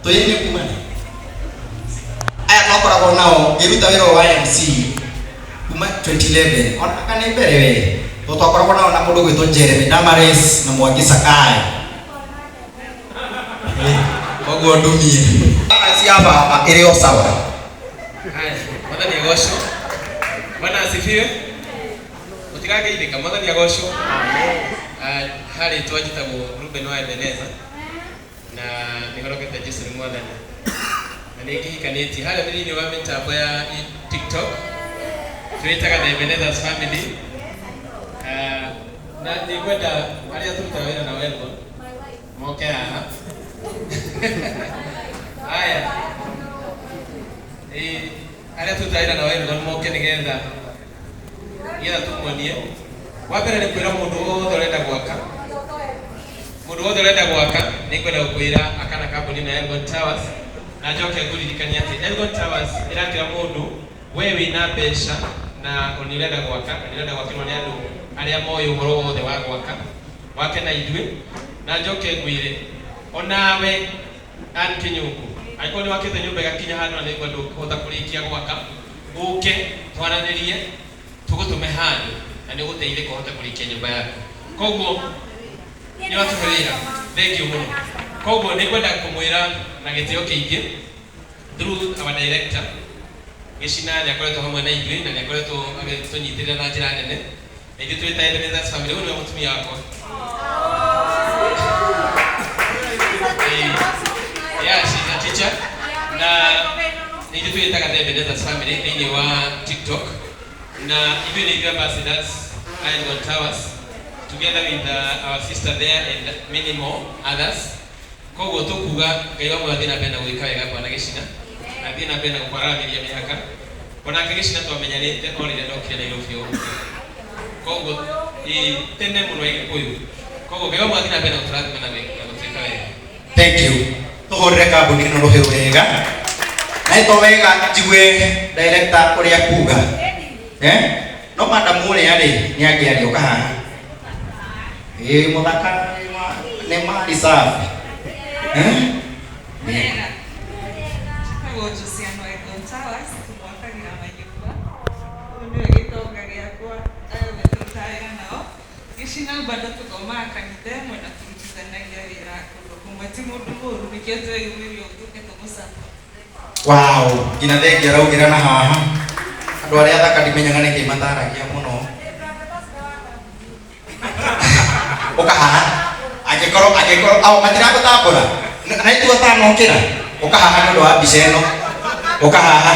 Tũyĩne kuma aya twakoragwo nao ngĩruta wĩra wa MC kuma 2011 ona aka nĩ mbere we to twakoragwo nao na mũndũ gwĩtwo Jeremy Damaris na Mwangi Sakai. Koguo ndumie cia baba ĩrĩ o sawa. Haya, Mwathani agocwo. Bwana asifiwe. Mũtirageithĩka, Mwathani agocwo. Ah, harĩ twa njĩtagwo Ruben wa Ebeneza na nĩ horokete Jesu nĩ Mwathani na nĩ ngĩhikanĩtie harĩa thĩinĩ wa mĩtambo ya TikTok twĩtaga the Ebenezer's family. Ah, na nĩ ngwenda arĩa tũrutaga wĩra nao Elgon moke haha. Haya, ĩĩ, arĩa tũrutaga wĩra nao Elgon moke nĩgetha nĩgetha tũmuonie. Wa mbere nĩ kwĩra mũndũ wothe ũrenda gwaka, mũndũ wothe ũrenda gwaka nĩ ngwenda gũkwĩra akana kambuni ĩno ya Elgon Towers, na njoke ngũririkanie atĩ Elgon Towers ĩrakĩra mũndũ we wĩna mbeca na nĩ ũrenda gwaka na nĩ ũrenda gwakĩrwo nĩ andũ arĩa moĩ ũhoro wothe wa gwaka, wake na ithuĩ. Na njoke ngwĩre onawe Ann Kĩnyũngũ, angĩkorwo nĩ wakĩte nyũmba ĩgakinya handũ na nĩ ũraigua ndũkũhota kũrĩkia gwaka, ũke twaranĩrie, tũgũtũme handũ na nĩ ũgũteithĩka ũhote kũrĩkia nyũmba yaku. Koguo nĩ watũhe wĩra, thengiũ mũno. Koguo nĩ ngwenda kũmwĩra na gĩtĩo kĩingĩ through our director Gĩcina, nĩ akoretwo hamwe na ithuĩ na nĩ akoretwo agĩtũnyitĩrĩra na njĩra nene, na ithuĩ twĩ ta Ebenezer's family. Ũyũ nĩwe mũtumia wakwa. Yeah, she's a teacher. Na nĩ ithuĩ twĩtaga the Ebenezer's family thĩinĩ wa TikTok, na ithuĩ nĩ ithuĩ ambassadors a Elgon Towers together with our sister there and many more others. Koguo tũkuga Ngai wa muoyo athiĩ na mbere na gwĩka wega Bwana Gĩcina, na athiĩ na mbere na gũkwararamĩria mĩhaka. Onake Gĩcina twamenyanĩte o rĩrĩa ndokire Nairobi o ũguo. Koguo ĩĩ tene mũno Agĩkũyũ. Koguo Ngai wa muoyo athiĩ na mbere na gũtũrathima na gũtwĩka wega. Thank you. Tũhũrĩre kambuni ĩno rũhĩ wega. Na ĩto wega njigue director ũrĩa kuga. Eh? No madam ũrĩa rĩ nĩ angĩaria ũka haha. Ĩĩ mũthaka nĩ mali safi. Eh? Wega. Njĩtagwo Josiane wa Elgon Towers, tũmwakagĩra manyũmba. Ũyũ nĩwe gĩtonga gĩakwa, aya othe tũrutaga wĩra nao. Gĩcina bado tũthomaga kanitha ĩmwe na tũrutithanagia wĩra kũndũ kũmwe. Ti mũndũ mũru, nĩkĩo tweyumĩria ũũ tũke tũmũ support. Wow, nginya thengi araugĩra na haha. Andũ arĩa athaka ndimenyaga nĩkĩ mataragia mũno. Ũka haha. Angĩkorwo angĩkorwo ao matiragũtambũra. Na ithuĩ atanokĩra. Ũka haha nĩ ũndũ wa mbica ĩno. Ũka haha.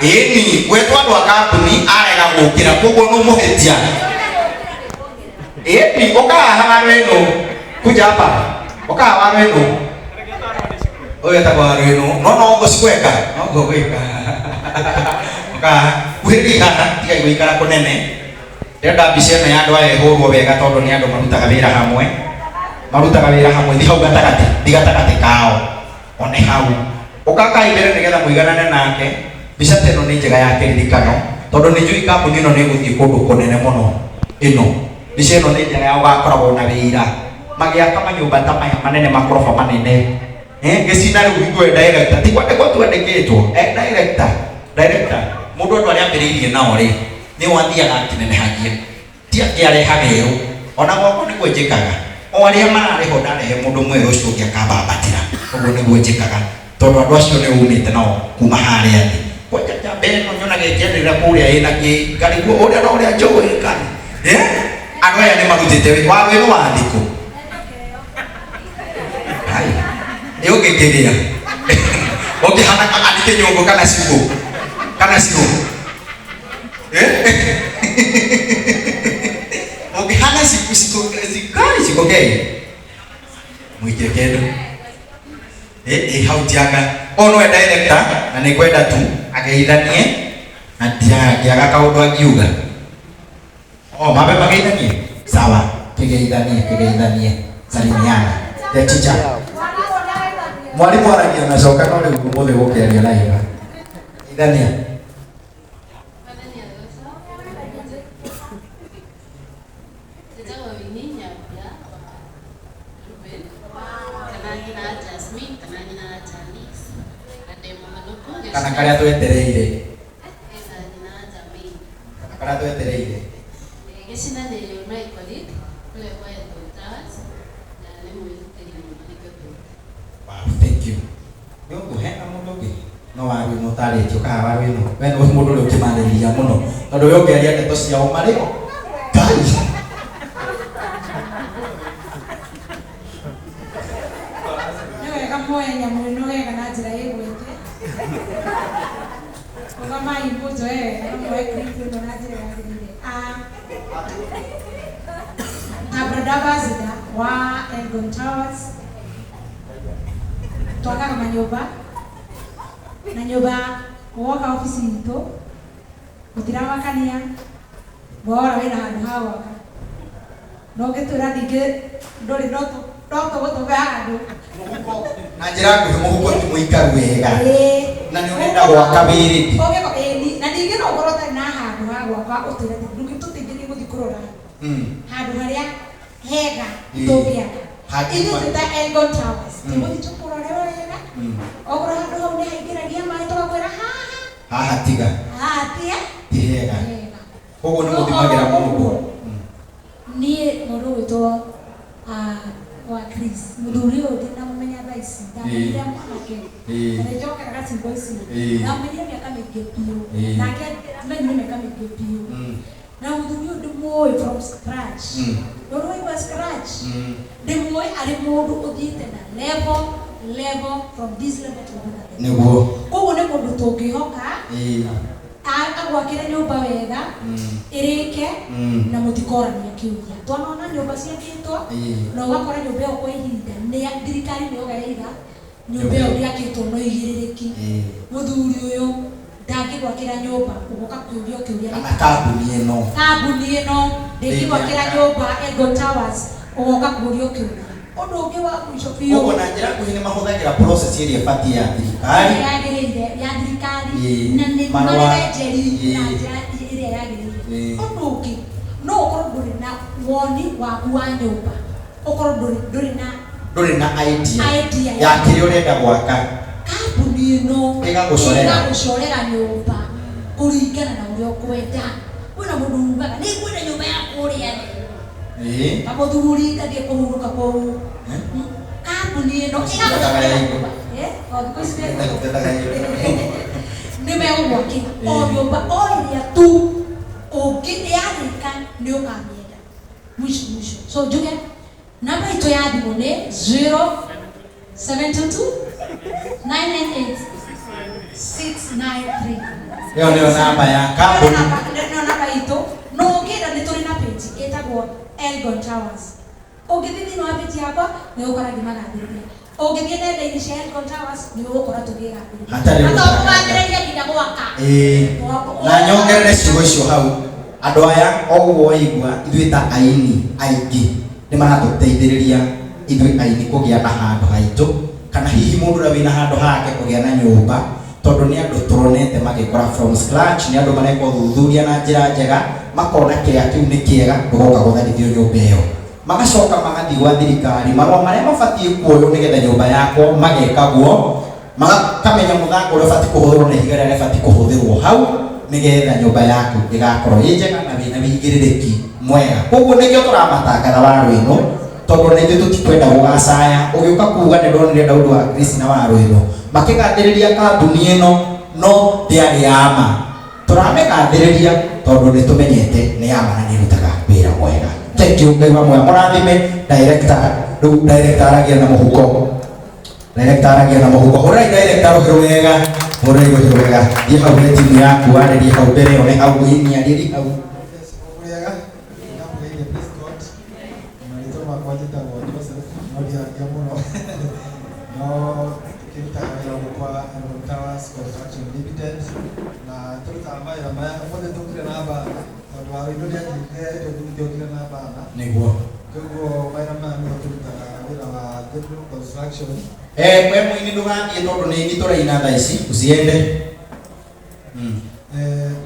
Ĩni, gwetwo andũ a kambuni arega gũkĩra koguo nĩ mũhĩtia. Ĩni, ũka haha waro ĩno. Kuja hapa. Ũka haha waro ĩno. Ũyũ etagwo waro ĩno. No no ũguo cikweka. No ũguo gwĩka. Ũka haha. Kuhĩrĩria haha, tigai gũikara kũnene. Ndĩrenda mbica ĩno ya andũ aya ĩhũrwo wega tondũ nĩ andũ marutaga wĩra hamwe. Marutaga wĩra hamwe. Thi hau gatagatĩ. Thi gatagatĩ kao. One hau. Ũkakai mbere nĩgetha mũiganane nake. Mbica ta ĩno nĩ njega ya kĩririkano tondũ nĩ njũĩ kambuni ĩno nĩ ĩgũthiĩ kũndũ kũnene mũno. Ĩno mbica ĩno nĩ njega ya gũgakoragwo na wĩira magĩaka manyũmba ta maya manene makoroba manene. Gĩcina rĩu hingo ĩyo director ti kwandĩkwo twandĩkĩtwo director director mũndũ andũ arĩa ambĩrĩirie nao rĩ nĩo athiaga akĩnenehagia ti angĩ arehaga erũ. Ona gwakwa nĩguo njĩkaga, o arĩa mararĩ ho ndarehe mũndũ mwerũ ũcio ũngĩ akambambatĩra. Ũguo nĩguo njĩkaga tondũ andũ acio nĩ umĩte nao kuma harĩa thĩ. Kwanja njamba ĩno nyonaga ĩkĩanĩrĩra kũrĩa ĩna kĩ ngarigwo ũrĩa na ũrĩa njũĩ kana. Eh? Andũ aya nĩ marutĩte wĩra. Wa wĩra wa thikũ. Hai. Nĩ ũngĩkĩgĩa. Ũngĩhana andĩ kĩnyũngũ kana ciugũ. Kana ciugũ. Ũngĩhana ciku ciku cikari cikũkei. Mũikie kĩndũ. Ĩ hau tianga. Ũyũ nĩwe director na nĩ ngwenda tu ageithanie na ndiangĩaga kaũndũ angiuga. Oh, mambe mageithanie? Sawa, kĩgeithanie, kĩgeithanie. Salimiana. The teacher. Mwalimu aragia na coka no rĩu ũmũthĩ gũkĩaria live. Geithania. Mwathani agocwo. Njĩtagwo Winnie Nyambura wa Ruben, kana nyina Jasmine, kana nyina Janice na ndĩ mũhonoku. Kana karĩa twetereire. Ena nyina wa Jermaine. Kana karĩa twetereire. Gĩcina nĩ my colleague kũrĩa kwa Elgon Towers na nĩ mwĩrutĩri mũno nĩkĩo tũrutaga. Wow, thank you. Nĩ ũguo hena mũndũ ũngĩ? No waru ĩno ũtarĩtio kana waru ĩno. We nĩwe mũndũ ũrĩa ũngĩmarĩria mũno. Tondũ we ũngĩaria ndeto ciao marĩ Ngai. Nĩ wega muoye nyamũ ĩno wega na njĩra ĩgwĩte. Rũgamai mũnjoe wega na muoye clip ĩno na njĩra yagĩrĩire. Ta brand ambassador wa Elgon Towers twakaga manyũmba na nyũmba woka obici itũ gũtiramakania bora wĩna handũ ha gwaka no ũngĩtwĩra ningĩ ndũrĩ no tũgũtũme handũ. Mũhuko na njĩra nguhĩ mũhuko ti mũikaru wega. Na nĩ ũrenda gwaka wĩrĩndĩ. Na ningĩ no ũkorwo ũtarĩ na handũ ha gwaka ũtwĩre atĩ ndũngĩtũteithĩrĩria gũthiĩ kũrora handũ harĩa hega tũngĩaka. Ithuĩ twĩ ta Elgon Towers tũgũthiĩ tũkũrore wega okorwo handũ hau nĩ haingĩragia maĩ tũgakwĩra haha Haha tiga. Haha tiga. Ti hega. Koguo nĩ mũthimagĩra mũndũ. Niĩ mũndũ ũgwĩtwo wa Chris mũthuri ũyũ ndinamũmenya thaa ici ndamenyire mwanake na nĩnjokeraga ciugo icio ndamenyire mĩaka mĩingĩ biũ nake amenyire mĩaka mĩingĩ biũ na mũthuri ũyũ ndĩmũĩ from scratch ũrĩa waigua scratch ndĩmũĩ arĩ mũndũ ũthiĩte na level level from this level to another level. Nĩguo. Koguo nĩ mũndũ tũngĩhoka agwakĩre nyũmba wega ĩrĩke na mũtikorania kĩũria. Twanona nyũmba ciakĩtwo na ũgakora nyũmba ĩyo kwa ihinda nĩ thirikari nĩ yoga yaiga nyũmba ĩyo ndĩakĩtwo no igĩrĩrĩki. Mũthuri ũyũ ndangĩgwakĩra nyũmba ũgoka kũũrio kĩũria Kana kambuni ĩno. Kambuni ĩno ndĩngĩgwakĩra nyũmba Elgon Towers ũgoka kũũrio kĩũria. Ũndũ ũngĩ wa mũico biũ. Koguo na njĩra nguhĩ nĩ mahũthagĩra process ĩrĩa ĩbatiĩ ya thirikari. Yagĩrĩire ya thirikari na nĩ marĩ na njĩra ĩrĩa yagĩrĩire. Ũndũ ũngĩ no ũkorwo ndũrĩ na woni waku wa nyũmba ũkorwo ndũrĩ na idea ya kĩrĩa ũrenda gwaka. Kambuni ĩno ĩgagũcorera nyũmba kũringana na ũrĩa ũkwenda. Kwĩna mũndũ ugaga nĩ ngwenda nyũmba ya kũrĩa thĩ. Ta mũthuri ngathiĩ kũhurũka kũu. Kambuni ĩno ĩgagũcorera nyũmba. Nĩ megũgwakĩra o nyũmba o ĩrĩa tu ũngĩyarĩka nĩ ũkamĩenda mwisho mwisho. So njuge namba itũ ya thimũ nĩ 0722 998 693. Ĩyo nĩyo namba ya kambuni. Nĩyo namba itũ. No ũngĩenda nĩ tũrĩ na page ĩtagwo Elgon Towers. Ũngĩthiĩ thĩinĩ wa page yakwa nĩ ũgũkora ngĩmagathĩrĩria. Ũngĩthiĩ nenda-inĩ cia Elgon Towers nĩ ũgũkora tũkĩgathĩrĩria. Na to kũgathĩrĩria nginya gwaka. Na nyongerere ciugo icio hau. Andũ aya o ũguo waigua ithuĩ ta aini aingĩ nĩ maratũteithĩrĩria ithuĩ aini kũgĩa na handũ haitũ kana hihi mũndũ ũrĩa wĩna handũ hake kũgĩa na nyũmba tondũ nĩ andũ tũronete magĩkora from scratch nĩ andũ mareka ũthuthuria na njĩra njega makona kĩrĩa kĩu nĩ kĩega ndũgoka gũtharithio nyũmba ĩyo magacoka magathiĩ gwa thirikari marũa marĩa mabatiĩ kuoywo nĩgetha nyũmba yakwo magekagwo makamenya mũthanga ũrĩa ũbatiĩ kũhũthĩrwo na ihiga rĩrĩa rĩbatiĩ kũhũthĩrwo hau nĩgetha nyũmba yaku ĩgakorwo ĩ njega na wĩna wĩigĩrĩrĩki mwega. Koguo nĩkĩo tũramatangatha waru ĩno tondũ na ithuĩ tũtikwenda gũgacaya ũgĩũka kuga nĩ ndonire Daudi wa Chris na waru ĩno makĩgathĩrĩria kambuni ĩno no ndĩarĩ ya ma. Tũramĩgathĩrĩria tondũ nĩ tũmenyete nĩ ya ma na nĩ ĩrutaga wĩra mwega. Thank you Ngai wa muoyo mũrathime director. Rĩu director aragia na mũhuko. Director aragia na mũhuko. Hũrai director rũhĩ rwega. Hũrai rũhĩ rwega. Thiĩ hau he timu yaku warĩrie hau mbere one hau ĩni arĩrie hau. Mũrĩega, ndamũgeithia please God. Marĩtwa makwa njĩtagwo Joseph, no ndiaragia mũno. No tũkĩrutaga wĩra gũkũ kwa Elgon Towers Construction Limited na tũrutaga mawĩra maya ũmũthĩ tũkire na bana tondũ wa wĩndũ ndĩanjĩrire ndĩokire na bana. Nĩguo. Koguo mawĩra maya nĩmo tũrutaga wĩra wa general construction. We mũini ndũgathiĩ tondũ nĩ ini tũraina thaa ici usiende.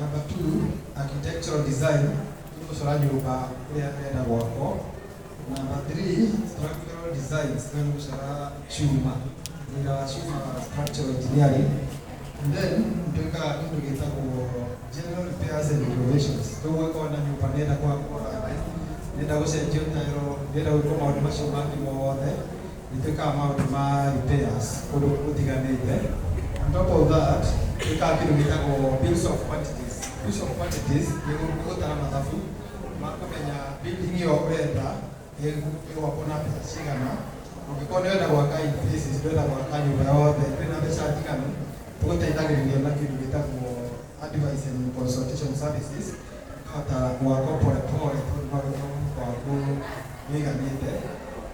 Number 2, architectural design, gũcora nyũmba ũrĩa ĩrenda gwakwo. Number 3, structural design, nĩ gũcora cuma. Wĩra wa cuma structural engineering. And then twĩkaga kĩndũ gĩtagwo general repairs and renovations. Rĩu ũgĩkorwo na nyũmba nĩenda gwakwo rangi, nĩenda gũcenjio tairo, nĩenda gwĩkwo maũndũ macio mangĩ mothe, nĩ twĩkaga maũndũ ma repairs kũndũ gũtiganĩte. On top of that, twĩkaga kĩndũ gĩtagwo bills of quantities. Bills of quantities nĩ gũtara mathabu ma kũmenya building ĩyo ũrenda ĩgwakwo na mbeca cigana. Ũngĩkorwo nĩ ũrenda gwaka in phases, ndũrenda gwaka nyũmba yothe, ndũrĩ na mbeca njiganu, tũgũteithagĩrĩria na kĩndũ gĩtagwo advice and consultation services, ũkahota gwaka pole pole tondũ no wĩke mũhuko waku wĩiganĩte.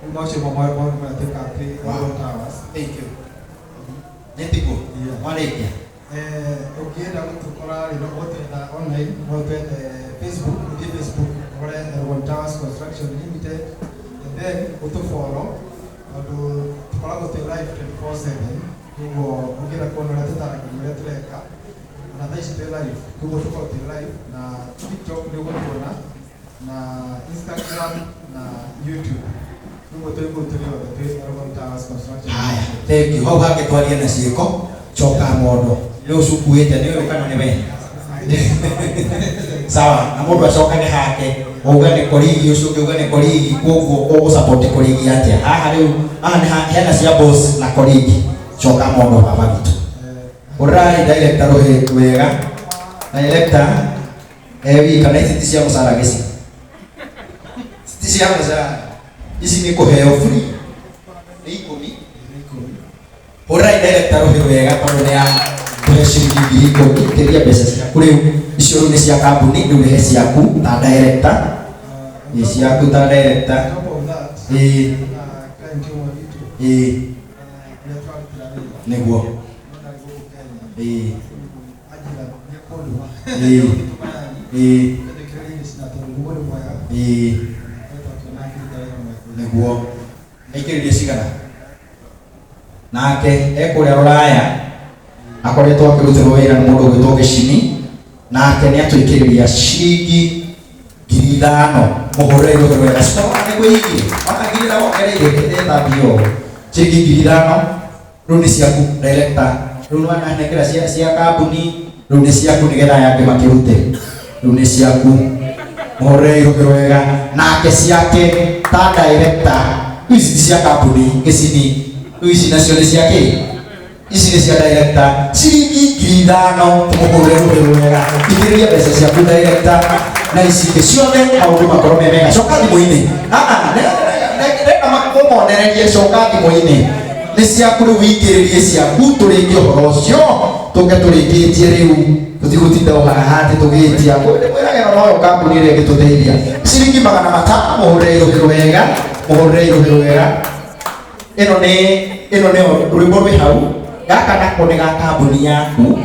Rĩu macio mo maũndũ marĩa twĩkaga twĩ Elgon Towers. Thank you. Nĩ tiguo? Yeah. Warĩkia. Ũngĩenda gũtũkora rĩ, no ũtwetha online, no ũtwethe Facebook, ũthiĩ Facebook ũrore Elgon Towers Construction Limited, and then ũtũfollow tondũ tũkoragwo twĩ live 24/7. Koguo ũngĩenda kuona ũrĩa tũtaragĩria ũrĩa tũreka, ona thaa ici twĩ live, koguo tũkoragwo twĩ live na TikTok nĩ ũgũtuona, na Instagram na YouTube. Koguo twĩ kũu tũrĩ othe twĩ Elgon Towers Construction Haya, Limited. thank you. Hau hangĩ twarie na ciĩko, coka mondo. Nĩ ũcukuĩte nĩ ũyũ kana nĩ we? Sawa, na mũndũ acokage hake, uge nĩ korigi, ũcio ũngĩ uge nĩ korigi, koguo ũgũsupport korigi atĩa? Haha rĩu, haha nĩ hena cia boss na korigi. Coka mondo baba witũ. Ũrai director rũhĩ wega. Director, wika na ici ti cia mũcara gĩci. Ti cia mũcara. Ici nĩ kũheo free. Nĩ ikũmi. Hũrai director rũhĩ wega tondũ nĩ ya kũhe ciringi 10,000, kĩria mbeca ciaku rĩu. Icio rĩu nĩ cia kambuni, rĩu rehe ciaku ta director. Nĩ ciaku ta director. On top of that, na client ũmwe witũ, ũrĩa tũrarutĩra wĩra. Nĩguo. No ndarĩ gũkũ Kenya. Anjĩra nĩekũndũma. Nĩegũtũma yani. Njĩkĩrĩre gĩcina tondũ nĩ mũndũ mwega. Ngoretwo ngĩona akĩruta wĩra mwega. Nĩguo. Aikĩrĩrie cigana? Nake ekũrĩa Rũraya akoretwo akĩrutĩrwo wĩra nĩ mũndũ ũgwĩtwo Gĩcini, nake nĩ atwĩkĩrĩria ciringi 5,000. Mũhũrĩre rũhĩ wega. Cikorwo nĩ kwĩigire. Ona ngiri ĩrĩa wongereire ĩtambio ũũ. Ciringi 5,000 rĩu nĩ ciaku director. Rĩu nĩ wananengera cia kambuni, rĩu nĩ ciaku nĩgetha aya angĩ makĩrute. Rĩu nĩ ciaku. Mũhũrĩre rũhĩ wega. Nake ciake ta director. Ici ti cia kambuni, Gĩcini. Rĩu ici nacio nĩ cia kĩ? Ici nĩ cia director. Ciringi 5,000, tũmũhũrĩre rũhĩ wega. Ikĩrĩria mbeca ciaku director. Na ici ingĩ ciothe maũndũ makorwo me mega. Coka thimũ-inĩ. Ndĩrenda kũmonererie, coka thimũ-inĩ. Nĩ ciaku rĩu wĩingĩrĩrie ciaku, tũrĩkie ũhoro ũcio. Tũke tũrĩkĩtie rĩu. Tũtigũtinda o haha atĩ tũgĩtia. Ndĩmwĩrage no noyo kambuni ĩrĩa ĩngĩtũteithia. Ciringi 500, mũhũrĩre rũhĩ rwega, mũhũrĩre rũhĩ rwega. Ĩno nĩ, ĩno nĩyo rwĩmbo rwĩ hau. Gaka nako nĩ ga kambuni yaku.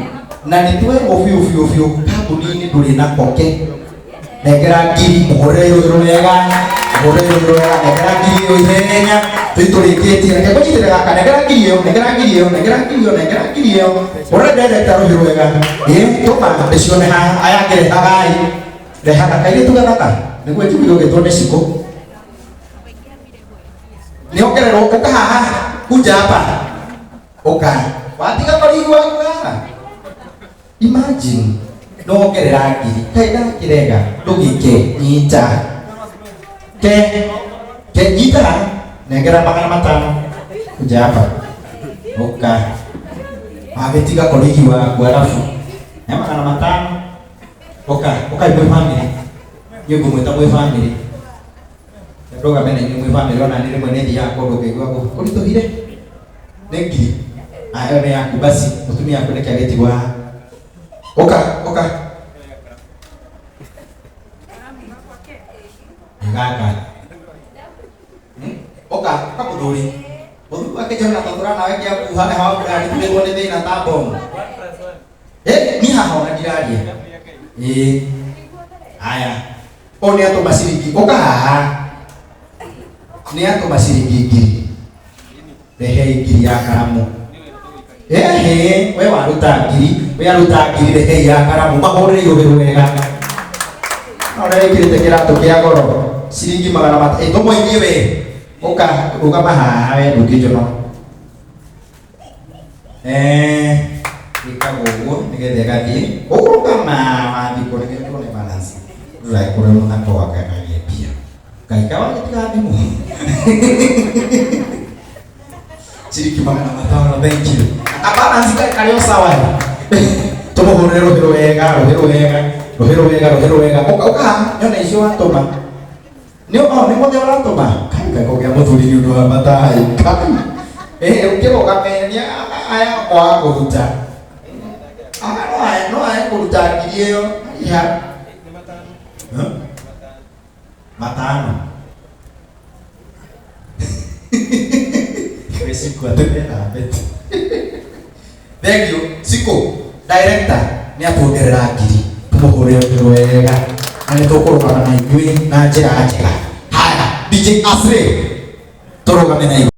Na nĩ twerwo biũ biũ biũ kambuni-inĩ ndũrĩ na koke. Nengera ngiri, mũhũrĩre rũhĩ rwega, mũhũrĩre rũhĩ rwega, nengera ngiri ĩyo ihenya. Tũi tũrĩkĩtie. Reke ngũnyitĩre gaka, nengera ngiri ĩyo, nengera ngiri ĩyo, nengera ngiri ĩyo, nengera ngiri ĩyo. Ũrĩa director rũhĩ rwega. Tũma ndĩcione haha. Aya angĩ rehagai. Rehaga kairĩtu gathaka. Nĩguo njiguire ũgĩtwo nĩ Shiko. Nĩongererwo, ũka haha, kuja hapa. Ũka. Watiga kũrigwo waku haha. Imagine. Nĩwongerera ngiri. Kaĩ ndakĩrega. Ndũgĩke, nyita. Ke, ke, nyita. Nengera 500. Kuja hapa. Ũka. Wagĩtiga kũrigi waku arabu. Nĩ 500. Ũka, ũka mwĩ family. Niĩ ngũmwĩta mwĩ family. Ndũgame na inyuĩ mwĩ family, ona niĩ rĩmwe nĩ thiaga kũndũ ngaigua kũritũhire. Nĩ ngiri. Aya, ĩyo nĩ yaku basi, mũtumia waku nĩkĩ agĩtigwo haha. Ũka, ũka. Gaka. Ũka, ũka mũthuri. Mũthuri wake Jonathan tũra nawe kĩa kuha na hau ndĩrarigĩrwo nĩ thĩna ta bomu. Ni haha ona ndiraria. Haya. Ũyũ nĩ atũma ciringi. Ũka haha. Nĩ atũma ciringi ngiri. Rehei ngiri ya karamu. Ehe, we waruta ngiri, we aruta ngiri, rehei ya karamu. Mahũrĩre rũhĩ rwega. No ũrĩa wĩkĩrĩte kĩratũ kĩa goro. Ciringi magana tũmũinie we. Ũka, rũgama haha we ndũngĩnjono. Ĩkagwo ũguo nĩgetha ĩgathiĩ ũkũrũgama wathiĩ kũ nĩgetha tuone balance ndũgagĩkorwo mũthako wa kagagĩa mbia Ngai kawa gĩtigathimwo ciringi 500. Thank you. Akabalance karĩ o sawa. Tũmũhũrĩre rũhĩ rwega, rũhĩ rwega, rũhĩ rwega, rũhĩ rwega. Ũka, ũka haha nyone icio watũma. Nĩ o nĩ mũthĩ ũratũma. Kai kai kũgĩa mũthuri nĩ ũndũ wa bata hai. Kai. Ũkĩrũgame nĩ aya kwaga kũruta. Ah, no aya no aya kũruta ngiri ĩyo. Iha. Huh? Matano. Siku atĩ Thank you. Siku, director nĩ atuongerera ngiri. Tũmũhũrĩre rũhĩ wega. Na nĩ tũkũrũgama na inyuĩ na njĩra njega. Haya, DJ Asri. Tũrũgame na inyuĩ.